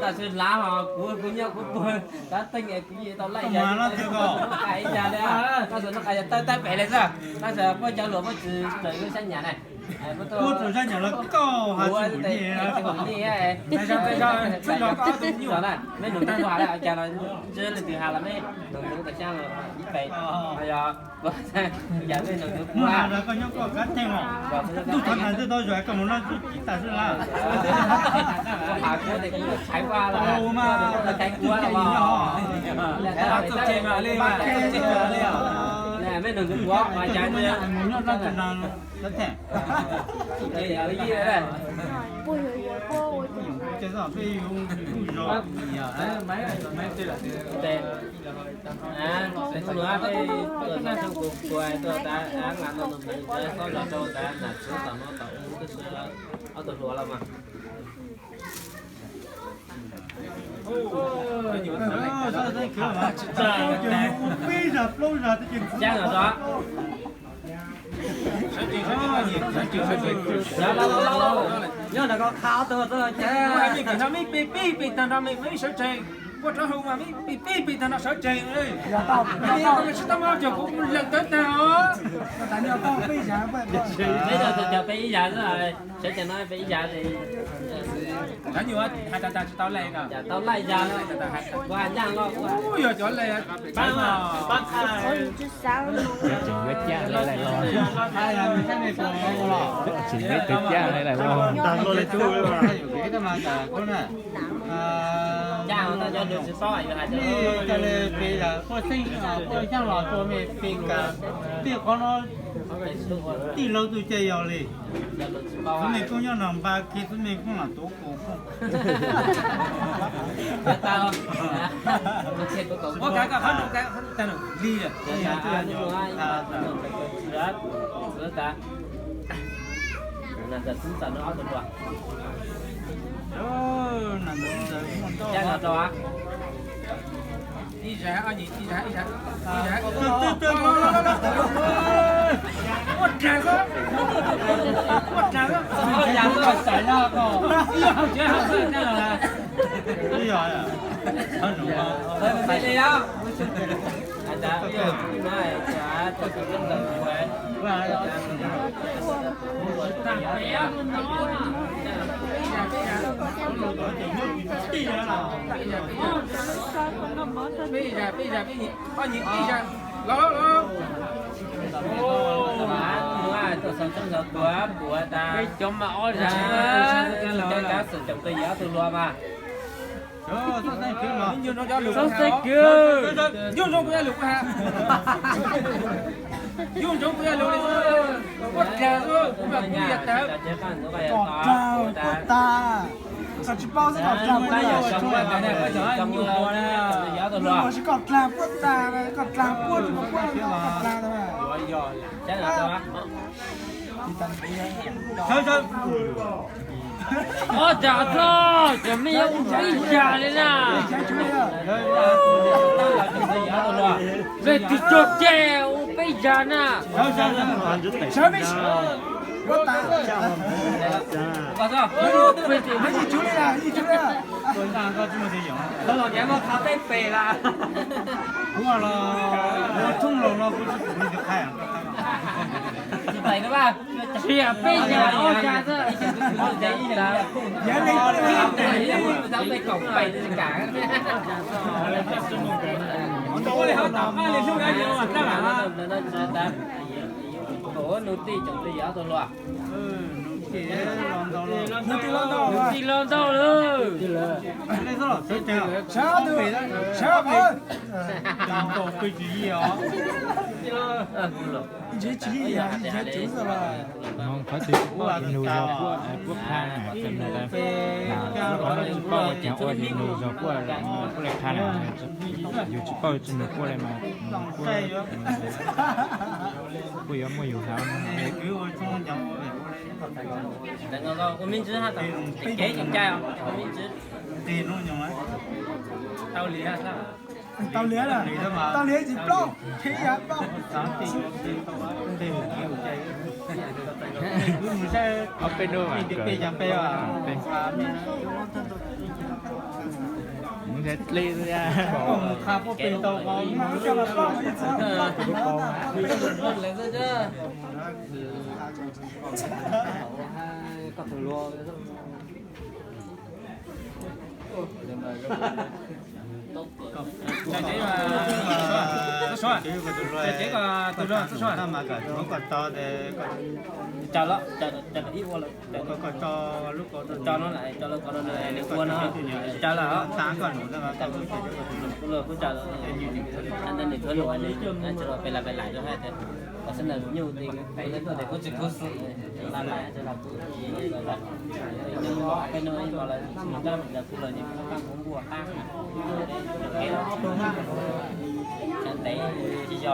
Xwb lav ho kuv kuv nyob kuv puag tab teej kuv yeej tau laij yas, tab sis noj qab yog tawb tab pem li xwb, tab sis puab cov luag puab tsis raws lub sab nyas na. Puab raws sab nyas los koj has tsis kum nyiaj. Mej nug tag has na, cas los ntsib leej twg has los mej nug nug tas xyab los ib pe, yog yam mej nug nug kuv has los koj nyob koj kab theej os. Ntuj thov nais twb tau zom koj mus noj tsuj ci tas xwb lawm. Has kuv tes kuv tshaiv kuv los, tshaiv kuv los. Mej nug nug kuv mas cas mus nyob noj tsuj no kab theej. Ob tug hluas los mas. Tsis tau, ces yus ua peb zag plaub zag twb ces ntxwv. Nyob ntawm ko qha ob tug tuaj ces mej pem peb pem tag nrho mej muab ib sawv tsees, ua rov hu mas mej pem peb pem tag nrho sawv tsees. Tsis tau mas cog kuv lees tawv tag os. Peb cog peb ib zag xwb, sawv tsees no peb ib zag. Cov nyuam hais tag tag tsis tau laij no. Tau laij zag, kuv hais nyaj loj, yog cov laij pab, pab txhaj. Tseem yuav caj laij laij los. Tseem yuav caj laij laij los. Caj no cov nws tsis paub yuav hais. Mej ca le peb yam quaj xeeb quaj xyaaj los rua mej pem kas, tej qhov no tij laug tug ca yog li. Xwb mej koob nyob no npaj kiag xwb mej koob los tuav kuv. Ua kav koj qhov no, li Ib zag, ib zag, ib zag. Ua dlag xwb, ua dlag xwb. Ib yam xwb, ib yam xwb, ib yam xwb. Peb zag, peb zag, peb nyig, peb nyig, ib zag. Los, los, los. Tuaj xov tshoob xov tuag puas tas. Peb cov mas ob zag. Cov kav xwm tseem pes yog ob tug hluas mas. Xov xeeb kwv, xov xeeb kwv. Nyuj ntsoov kuv yog lus, nyuj ntsoov kuv yog lus li. Ua dlag, kuv mas kuv yog tawv. Koj dlag puab tag. Koj tsis paub xwb, koj dlag puab tag. Nyuj ntsoov kuv yog lus, koj dlag puab tag, koj dlag puab tsis muaj puab, koj dlag tag. Ob zag txog, cov mej yuav ua peb zag li na. Mej tus tog ceg ua peb zag na. Kuv los, kuv thoob laus no kuv tsis pum li tus qhaib. Tsis pais no mas. Tsis yog peb zag, ob zag xwb. Nug tij tseem pes yog ob tug hluas. Nug tij los ntau lawm. Sawv, sawv, sawv. Ntsev tsis yog ntsev cov xwb los. Qhov twg tsis paub ces nug zog puab, puab qha na, puab qhov no tsis paub ua cas ua ces nug zog puab, puab li qha na. Yus tsis paub tsis nug puab li mas puab, puab yuav muab yus hauv no. Ua me ntsis, kev tsis cai os, ua me ntsis. Tau li, tau li, tsis plaub, tsev yam plaub. Ob peb hnub mas kawg. Peb, peb, peb. Mus qha puag pem tau qhov. Tso lawm, tso lawm, tso lawm, tso lawm, tso lawm, kuv tso lawm, nws thuav nws, nws tso lawm, pem lawm pem lawm rau hais tias, xab nas nyuj tes, kuv tsis khuv xim, lawm lawm, peb no ib los lawm, tsis mus dab mus dab kuv los nim qab kuv npuaj qab, kev los tsis mus, sab ntev tsis yog.